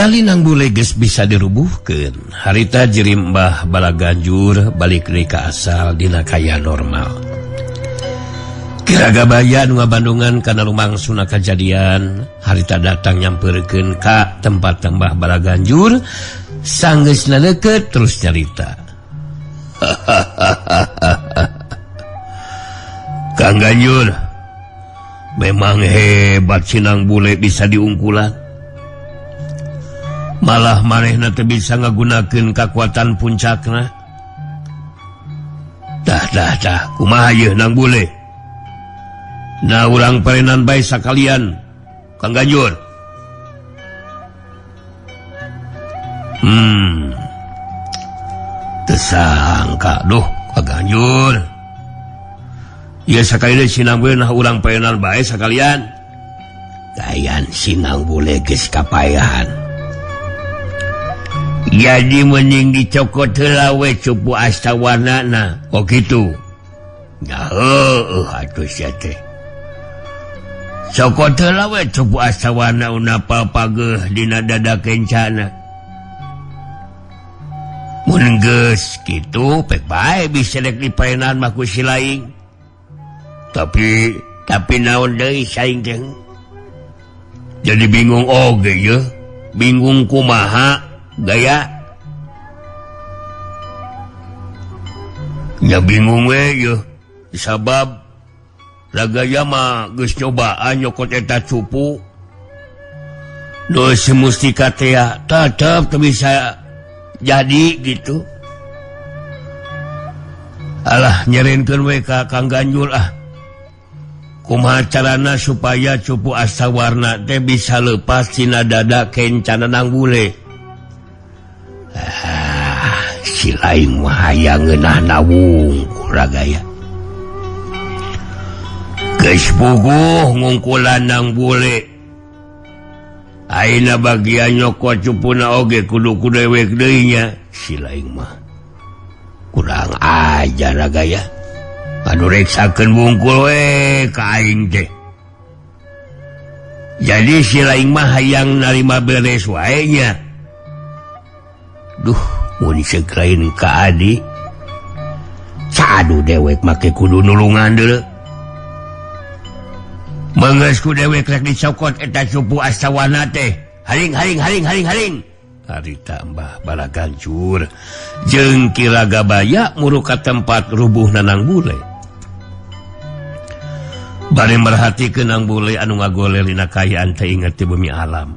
Katingali nang bule geus bisa dirubuhkeun. Harita jirim Mbah Balaganjur balik deui ka asal dina kaya normal. Kiragabaya nu ngabandungan kana lumangsuna kajadian, harita datang nyamperkeun ka tempat Mbah Balaganjur, sanggeusna deukeut terus nyarita. Kang Ganjur, memang hebat sinang bule bisa diungkulan. Malah manehna teu bisa ngagunakeun kakuatan puncakna. Dah dah dah, kumaha yeuh nang bule? Nah urang parenan bae sakalian, Kang Ganjur. Tersangka duh Kang Ganjur. Ieu sakali deui sinang bule nah urang parenan bae sakalian. Gayan sinang bule geus kapayahan. Jadi mending dicokot heula we cupu astawarnana. Oh kitu. Nya heueuh atuh sia teh. Cokot heula we cupu astawarna unapa pageuh dina dada kencana. Mun geus kitu pek bae bisa rek dipaenan mah ku si laing. Tapi naon deui saing teh. Jadi bingung oge yeuh. Bingung kumaha gaya nya bingung we yeuh sabab ragaya mah geus cobaan nyokot eta cupu nu si mustika teh tetep teu bisa jadi gitu. Alah nyerenkeun we ka Kang Ganjur ah. Kumaha carana supaya cupu astawarna teh bisa lepas tina dada kencana nang bule. Si lain mah hayang ngeunah wungkul ragaya. Geus puguh ngungkulan nang bule. Ayeuna bagian nyokot cupuna oge kudu ku dewek deui nya. Si lain mah kurang ajar ragaya. Anu reksakeun wungkul we ka aing teh. Jadi si lain mah hayang narima beres wae nya. Duh, mun ceuk lain ka adi. Cadu dewek make kudu nulungan deuleu. Meungeus ku dewek rek dicokot eta cupu astawana teh. Haring haring haring haring haring. Harita Mbah Balaganjur jeung Ki Ragabaya muru ka tempat rubuh nanang bule. Bari merhatikeun nang bule anu ngagoler dina kaayaan teh inget ti bumi alam.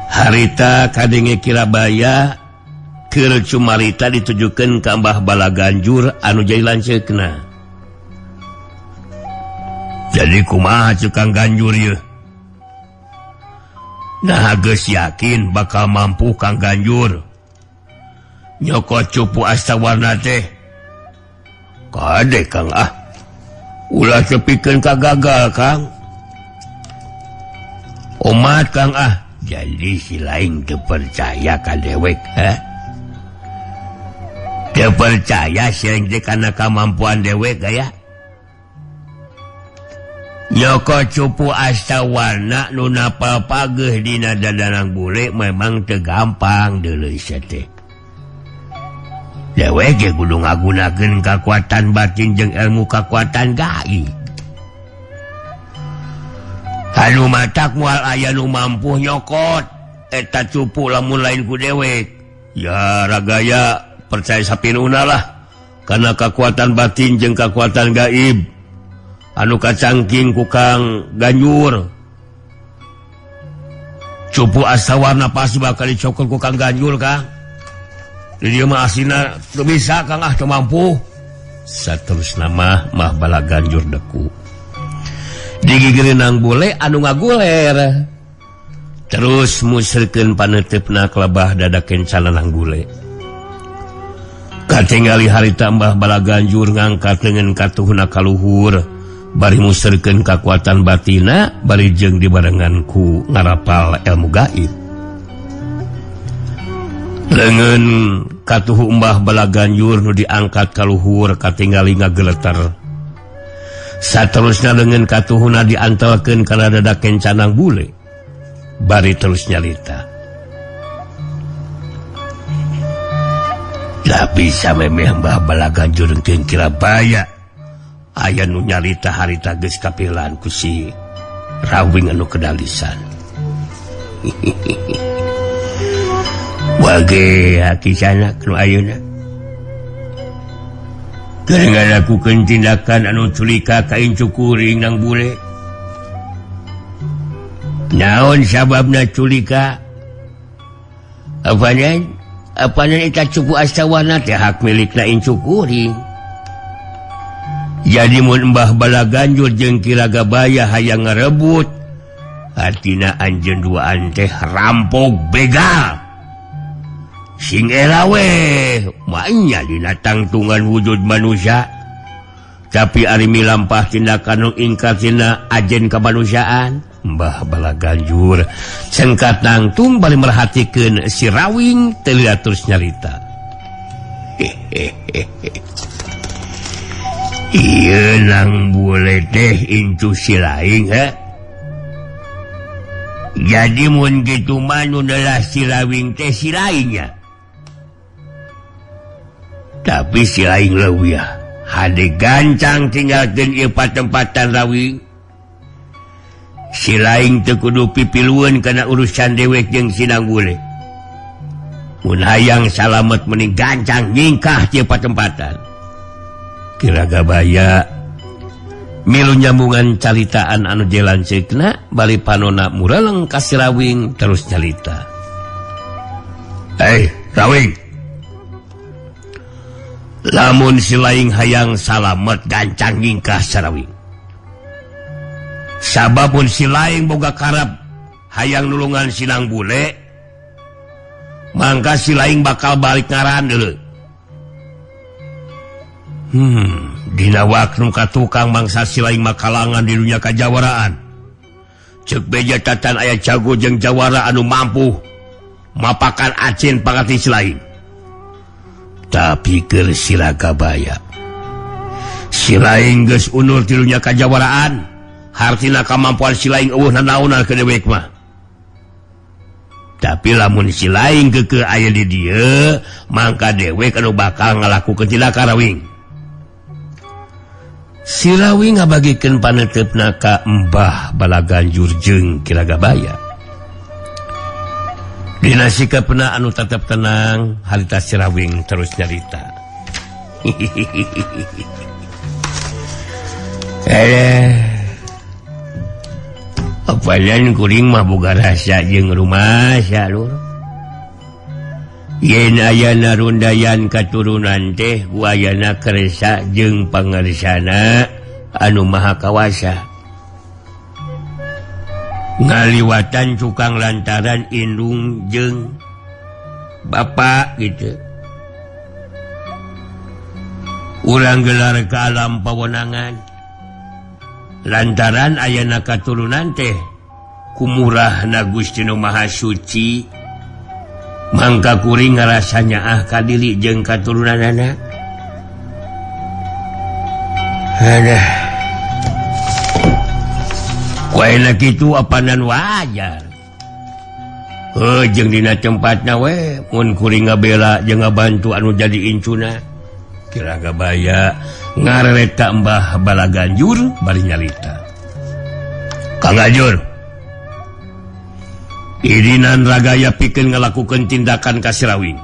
Harita kadenge Kirabaya keur cumarita ditujukeun ka Mbah Balaganjur anu jadi lanceukna. Jadi kumaha ceuk Kang Ganjur yeuh? Nah geus yakin bakal mampu Kang Ganjur nyokot cupu astawarna teh. Kade Kang ah. Ulah tepikeun ka gagal Kang. Omat Kang ah. Jadi si lain teu percaya ka dewek ha? Teu percaya si lain teh kana kamampuan dewek gaya. Nyokot cupu astawarna nu napal pageuh dina dadanang bule memang teu gampang deuleu sia teh. Dewek ge kudu ngagunakeun kakuatan batin jeung ilmu kakuatan gaib. Anu matak moal aya nu mampu nyokot eta cupu lamun lain ku dewek. Ya ragaya percaya sapinuna lah karena kekuatan batin jeung kekuatan gaib anu kacangking ku Kang Ganjur. Cupu astawarna pasti bakal dicokot ku Kang Ganjur Kang. Di dieu mah asina teu bisa Kang ah teu mampu. Saterusna mah Mbah Balaganjur deku. Digigireun nang bule anu ngaguler. Terus musrikeun paneuteup kelebah dada kencana nang bule. Katingali harita Mbah Balaganjur ngangkat lengan katuhna kaluhur bari musrikeun kakuatan batina bari jeung dibarengan ku ngarapal ilmu gaib. Lengan katuhu Mbah Balaganjur nu diangkat kaluhur katingali ngageleter. Saterusna lengan katuhuna diantelkeun kana dada kencanang bule. Bari terus nyalita. Lah bisa memeh Mbah Balaganjur jeung Kirabaya aya nu nyalita harita geus kapilan ku si Rawing anu kedalisan. Wage kisana nu ayeuna. Keur ngalakukeun tindakan anu culika ka incu kuring nang bule. Naon sababna culika? Apanya eta cupu astawana teh hak milikna incu kuring. Jadi mun Mbah Balaganjur jeung Ki Ragabaya hayang ngarebut, artina anjeun duaan teh rampok begal. Sing era we maenya dina tangtungan wujud manusia. Tapi ari milampah tindakan nu ingkar tina ajen kemanusiaan. Mbah Balaganjur cengkat nangtung bari merhatikeun si Rawing teu lila terus nyarita. Ieu nang bule teh incu si laing ha. Jadi mun kitu mah nu neulah si Rawing teh si laingnya. Tapi si laing leuwih hade gancang tinggalkeun ieu patempatan Rawing. Si laing teu kudu pipilueun kana urusan dewek jeung si nang bule. Mun hayang salamet mending gancang nyingkah ti patempatan. Ki Ragabaya milu nyambungan caritaan anu jalan ceukna bari panona mureleng ka si Rawing terus nyarita. Rawing. Lamun si laing hayang salamet gancang nyingkah sarawing. Sabab mun si laing boga karep hayang nulungan sinang bule, mangka si laing bakal balik ngaran deuleu. Dina waktu ka tukang mangsa si laing makalangan di dunia kajawaraan. Ceuk beja tatan aya jago jeung jawara anu mampu mapakan acin pangati si laing. Tapi keur si Ragabaya, si laing geus unur ti dunia kajawaraan, hartina kamampuan si laing eueuh nanaonan ke dewek mah. Tapi lamun si laing keukeuh aya di dieu, mangka dewek anu bakal ngalakukeun tindakan Rawing. Si Rawing ngabagikeun paneuteup ka Mbah Balaganjur jeung Ki Ragabaya. Dina sikapna anu tetep tenang, harita si Rawing terus nyarita. Apalan kuring mah boga rasa jeung rumasa lur. Yen ayana rundayan katurunan teh wayana kersa jeung pangersana anu maha kawasa. Ngaliwatan cukang lantaran indung jeung bapak gitu. Urang gelar ke alam pawenangan. Lantaran ayana katurunan teh kumurahna Gusti Nu Maha Suci, mangka kuring ngarasa nyaah ka diri jeung katurunanana. Aduh. Waena kitu apanan wajar. Heuh jeung dina tempatna we mun kuring ngabela jeung ngabantu anu jadi incuna. Ki Ragabaya ngarereta Mbah Balaganjur bari nyarita. Kang Ganjur, irinan Ragaya pikeun ngalakukeun tindakan ka si Rawing.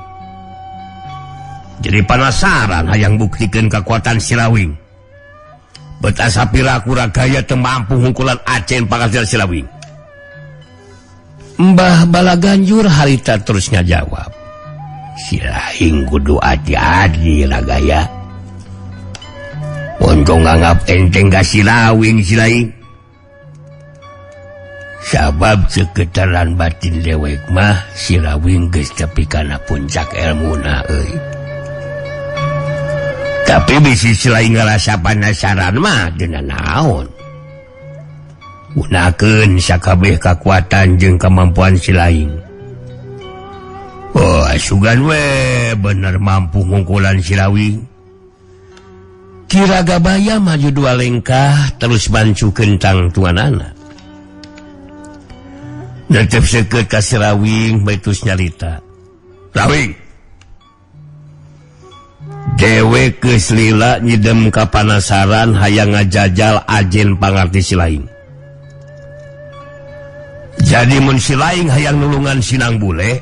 Jadi penasaran hayang buktikeun kekuatan si Rawing. Betasa piraku Ragaya teu mampu hungkulan acen pangajar si Rawing. Mbah Balaganjur harita terus ngajawab. Si laing kudu hati-hati Ragaya. Untung nganggap enteng ka si Rawing si laing. Sabab seketaran batin dewek mah si Rawing geus tepi kana puncak elmuna euy. Tapi bisi si laing ngarasa panasaran mah dina naon. Gunakeun sakabeh kakuatan jeung kemampuan si laing. Oh, sugan we bener mampu ngungkulan si Rawing. Ki Ragabaya maju dua lengkah terus bancukeun tangtunganana. Netep seukeut ka si Rawing baitus nyarita. Rawing dewek geus lila nyidem kapanasaran hayang ngajajal ajen pangarti si laing. Jadi mun si laing hayang nulungan Sinang Bule,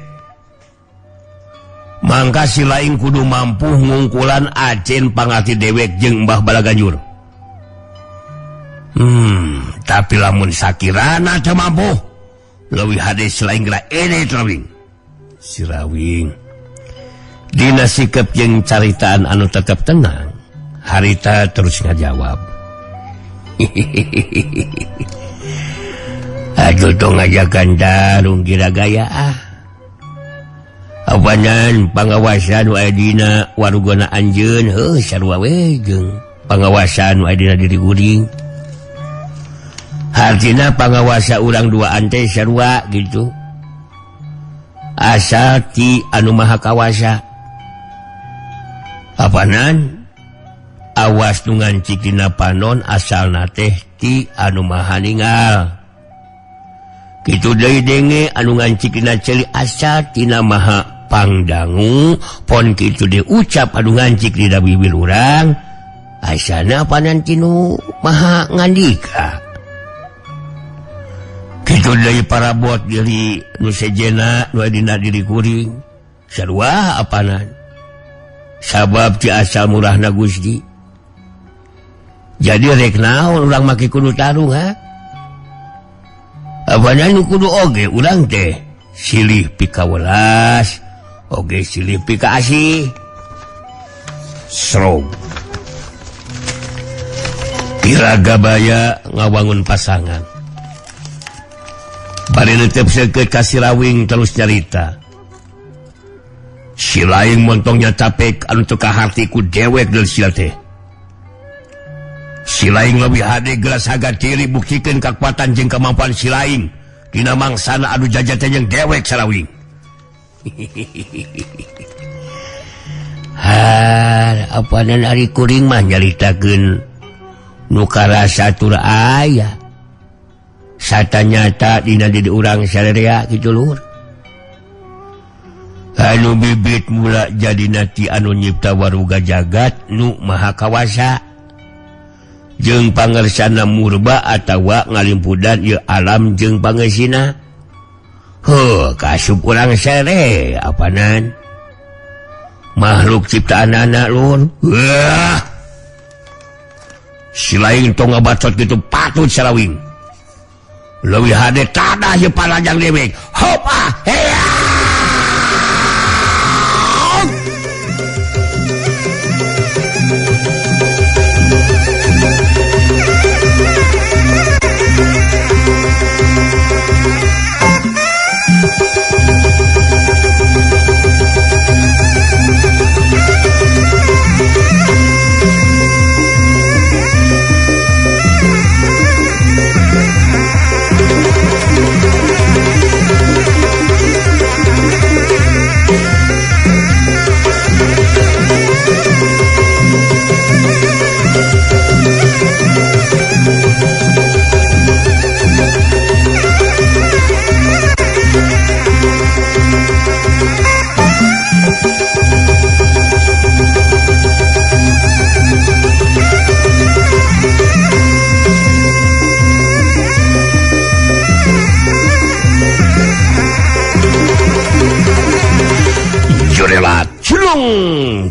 mangka si laing kudu mampu ngungkulan ajen pangarti dewek jeung Mbah Balaganjur. Tapi lamun sakirana teu mampu, leuwih hade si laing geura edet Rawing. Si Rawing dina sikep jeung caritaan anu tetep tenang, harita terus ngajawab. Aduh tong ngajakan tarung kira gaya ah. Apanan pangawasan nu aya dina warugana anjeun heuh sarua we jeung pangawasan nu aya dina diri kuring. Hartina pangawasa urang duaan teh sarua gitu. Asal ti anu maha kawasa. Apanan awas nu ngancik dina panon asalna teh ti anu maha ningal. Kitu deui denge anu ngancik dina ceuli asal tina maha pangdangu pon kitu diucap anu ngancik dina bibir urang asana panan tinu maha ngandika. Kitu deui parabot diri nu sejena nu dina diri kuring sarua apanan sabab ti asal murahna Gusti. Jadi rek naon urang make kudu tarung ha? Apanan nu kudu oge urang teh silih pikawelas oge silih pikaasih. Srog Kiragabaya ngawangun pasangan. Bari netep seukeut ka si Rawing terus nyarita. Si laing montongnya capek anu teu kaharti ku dewek deul sia teh. Si laing leuwih hade gelas haga tiri buktikeun kakuatan jeung kemampuan si laing dina mangsana anu jajah teh jeung dewek Sarawing. Har apanan ari kuring mah nyaritakeun nu karasa tur aya. Satanyata dina diri urang sararea kitu luhur. Anu bibit mula jadi nati anu nyipta waruga jagat nu maha kawasa. Jeung pangersana murba atawa ngalimpudan ieu alam jeung pangeusina. Heuh, kasup urang sare apanan? Makhluk ciptaan anak lur. Wah. Si lain tong ngabacot kitu patut Sarawing. Leuwih hade tadah ieu panajang dewek. Hop ah, hea.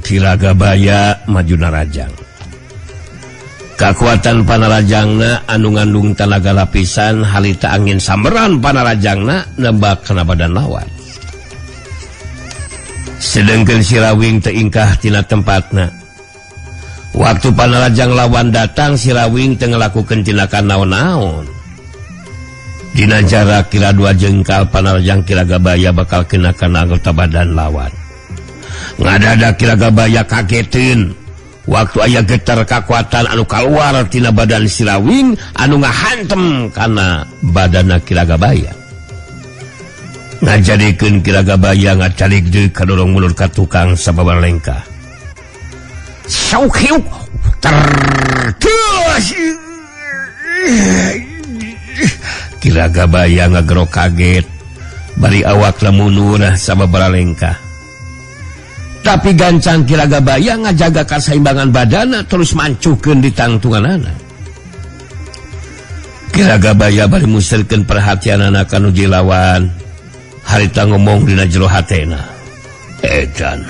Kiragabaya maju narajang. Kakuatan panarajangna anu ngandung tanaga lapisan halita angin samberan panarajangna nembak kana badan lawan. Sedengkeun si Rawing teu ingkah tina tempatna. Waktu panarajang lawan datang si Rawing teu ngalakukeun tindakan naon-naon. Dina jarak kira 2 jengkal panarajang Kiragabaya bakal kena kana anggota badan lawan. Ngadada Kiragabaya kagetin waktu aya getar kakuatan anu kaluar tina badan si Rawing anu ngahantem kana badana Kiragabaya. Ngajadikeun Kiragabaya ngacalik deui kadorong mulur ka tukang sababar lengkah. Sauk hiuk ter Ki Ragabaya ngagero kaget, bari awak mundur sababaraha lengkah. Tapi gancang Ki Ragabaya ngajaga kasaimbangan badana, terus mancukeun di tangtunganana. Ki Ragabaya bari musirkeun perhatianana ka nu lawan, harita ngomong dina jero hatena, "Edan,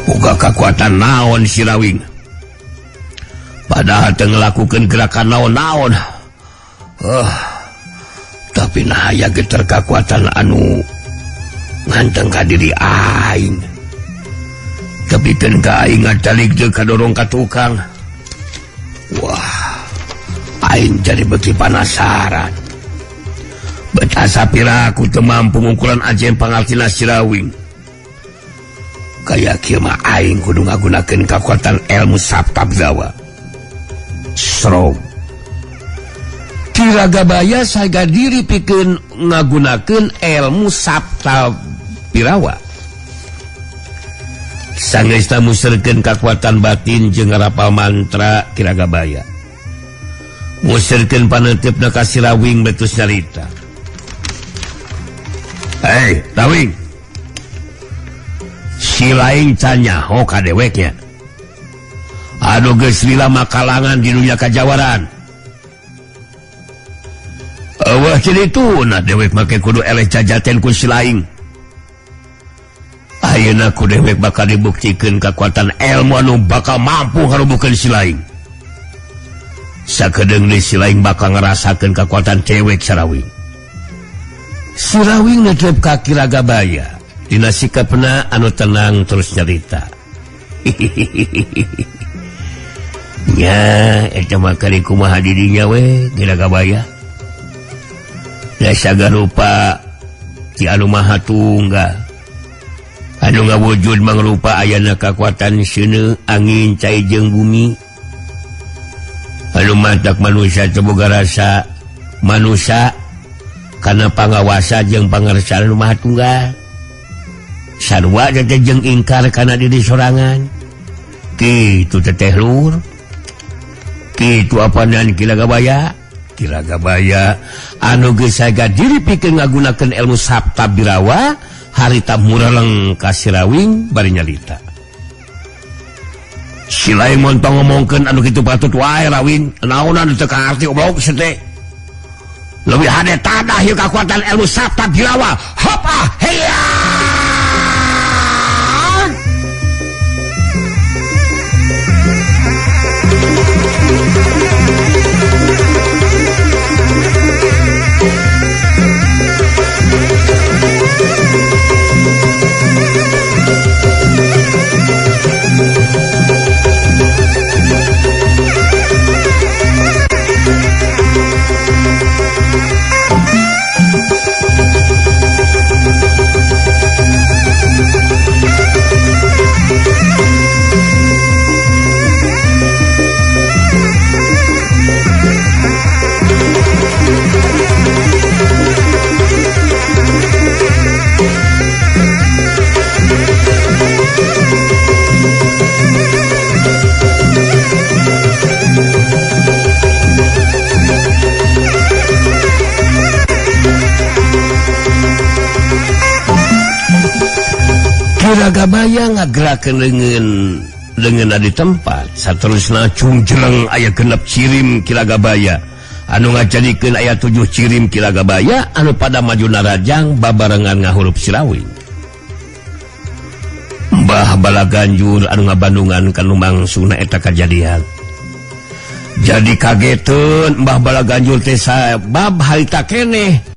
boga kekuatan naon si Rawing? Padahal teu ngelakukeun gerakan naon-naon. Tapi nah, aya geter kekuatan anu nganteng ka diri aing. Tepikeun ka aing ngacalik jeung kadorong ka tukang. Wah, aing jadi beuki panasaran. Bet asa pira aku teu mampu ngungkulan ajen pangartina si Rawing. Kaya kieu mah aing kudu ngagunakeun kekuatan ilmu Sapta Birawa." Strong. Ki Ragabaya saga diri pikeun ngagunakeun ilmu Sapta Birawa. Sangeesta muserkeun kakuatan batin jeung ngarapal mantra, Ki Ragabaya muserkeun paneuteup ka si Rawing, betus nyarita, "Hei Rawing, si lain can nyaho ka deweknya anu geus lila makalangan di dunia kajawaran. Euweuh itu nah, dewek make kudu eleh jajaten ku si lain. Ayeuna ku dewek bakal dibuktikeun kekuatan ilmu anu bakal mampu ngarubuhkeun si lain. Sakedeung deui si lain bakal ngerasakeun kekuatan dewek, Sarawing." Si Rawing neutrep ka Ki Ragabaya dina sikapna anu tenang, terus nyarita, "Nya, eta mah kari kumaha didinya we, Ki Ragabaya. Saga rupa ti anu maha tunggal anu ngawujud mangrupa ayana kakuatan seuneu, angin, cai jeung bumi, anu matak manusia teu boga rasa manusia karena pangawasa jeung pangersaan anu maha tunggal. Sarua teh jeung ingkar kana diri sorangan kitu, teteh lur." Kitu apanan Ki Ragabaya. Ki Ragabaya anu geus saga diri pikeun ngagunakeun ilmu Sapta Birawa harita mureleng ka si Rawing bari nyalita, "Si lain montong ngomongkeun anu kitu patut wae, Rawing. Naonan teu kaarti, goblok teh. Leuwih hade tadah ieu kakuatan ilmu Sapta Birawa. Hop ah, heya!" Ki Ragabaya ngagerakeun leungeun leungeunna di tempat. Saterusna cungjeleng aya 6 cirim Ki Ragabaya anu ngajadikeun aya tujuh cirim Ki Ragabaya anu pada maju narajang babarengan ngahurup si Rawing. Mbah Balaganjur anu ngabandungan kanu mangsuna eta kajadian jadi kageteun. Mbah Balaganjur teh sabab harita keneh.